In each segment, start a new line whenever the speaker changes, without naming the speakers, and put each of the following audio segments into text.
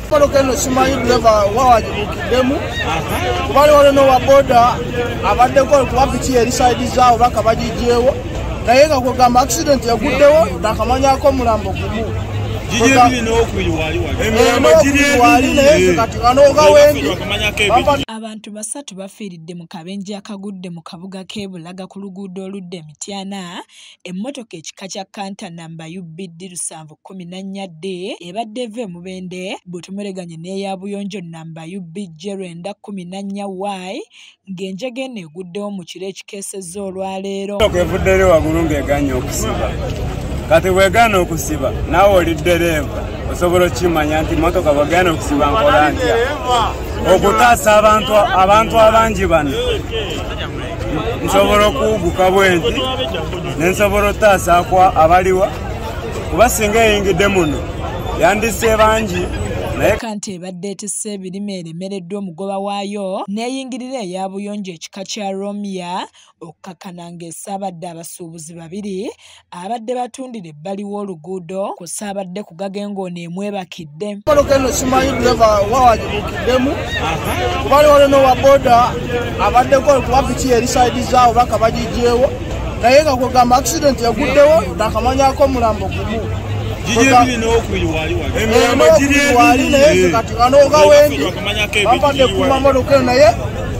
Mmotoka eno simanyi dereva wawagibuukiddemu kuba waliwo n'owa boda abaddeko kuba piki eri sayidi zaawo baka bagigyewo naye nga kwegamba accident yaguddewo nakamanyako omulambo gumu.
Abantu basatu bafiiridde mu kabenje akagudde mu kabuga k'e Bulaga ku luguudo oludda e Mityana. Emmotoka ekika kya Kanta namba UBD 714D ebadde eva e Mubende bw'etumereganye n'eya Buyonjo namba UBJ 914Y ng'enjega eno eguddewo mu kiro ekikeesezza olwaleero.
Emmotoka evudde eri waggulu ng'egaanye okusiba. Kati bw'egaana okusiba naawe oli ddereeva osobola okukimanya nti mmotoka bw'egaana okusiba nkola ntya okutaasa abantu abangi bano. Nsobola okuwuguka bwe nti ne nsobola okutaasa abaliwa kuba singa eyingidde muno yandisse bangi.
Kanta ebadde etisse ebirime eremereddwa omugoba waayo n'eyingirira eya Buyonjo ekika kya Romia okukkakkana ng'esaabadde abasuubuzi babiri abadde batundira ebbali w'oluguudo kw'ossa abadde ku gage ng'ono emwebakidde.
Mmotoka eno simanyi dereva wawagibuukiddemu kuba waliwo n'owa boda abaddeko kuba piki eri sayidi zaawo baka bagigyewo naye nga kwegamba accident yaguddewo nakamanyako omulambo gumu. Bampadde kuma mmotoka eno naye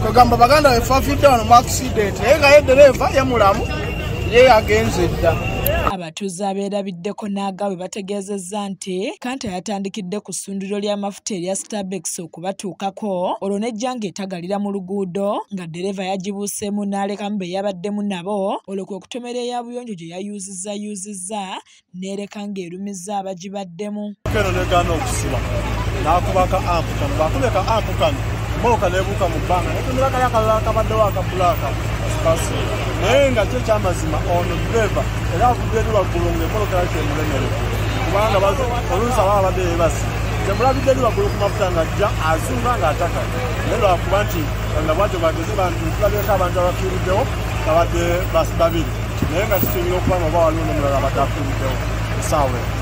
kwegamba baganda be bafiiridde wano mu accident naye nga ye ddereeva ye mulamu ye yagenze dda.
Abatuuze abeerabiddeko n'agaabwe bategeezezza nti Kanta yatandikidde ku ssundiro ly'amafuta erya Starbucks okubatuukako olwo n'ejja ng'etagalira mu luguudo nga ddereeva yagibuuseemu n'alekamu be yabaddemu nabo olwo kwe kutomera eya Buyonjo gye yayuuzizza n'ereka ng'erumizza abagibaddemu.
Eno negaana okusiba n'akuba ka ampu kano bw'akubye ka ampu kano mmotoka n'ebuuka mu bbanga n'etomera kali akalala akabaddewo aka bbulaaka sipasi naye nga kyo ekyamazima ono ddereeva era avudde eri waggulu ng'emmotoka yali emulemeredde kubanga oluusi aba abadde yeebase. Nze mulabidde eri waggulu ku mafuta ng'ajja azunga ng'atakala naye lwakuba nti nga bwatyo bageze bantu tulabyeko abantu abafiiriddewo babadde babiri naye nga tusuubira okuba nga oba waliwo n'omulala abadde afiiriddewo essaawa eno.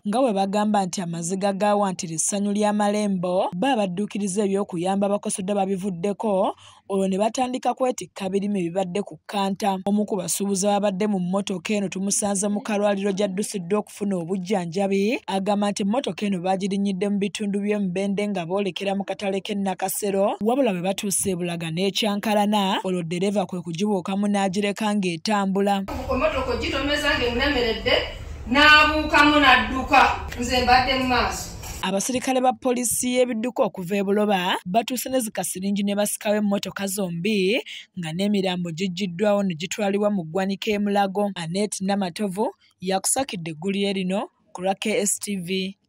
Nga bwe bagamba nti amaziga gaawantira essanyu ly'amalembo bo abadduukiriza eby'okuyamba abakoseddwa babivuddeko olwo ne batandika kwetikka birime ebibadde ku Kanta. Omu ku basuubuzi ababadde mu mmotoka eno tumusanze mu kalwaliro gy'addusiddwa okufuna obujjanjabi agamba nti emmotoka eno baagirinnyidde mu bitundu by'e Mubende nga boolekera mu katale k'e Nakasero wabula bwe batuuse e Bulaga n'ekyankalana olwo ddereeva kwe kugibuukamu n'agireka ng'etambula.
Emmotoka ogitomeza ng'emulemeredde n'abuukamu n'adduka nze mbadde mu maaso.
Abasirikale ba poliisi y'ebidduka okuva e Buloba batuuse ne zikasiringi ne basikawo emmotoka zombi nga n'emirambo giggiddwawo ne gitwalibwa mu ggwanika e Mulago. Annette Namatovu yakusakidde eggulire lino ku lwa KSTV.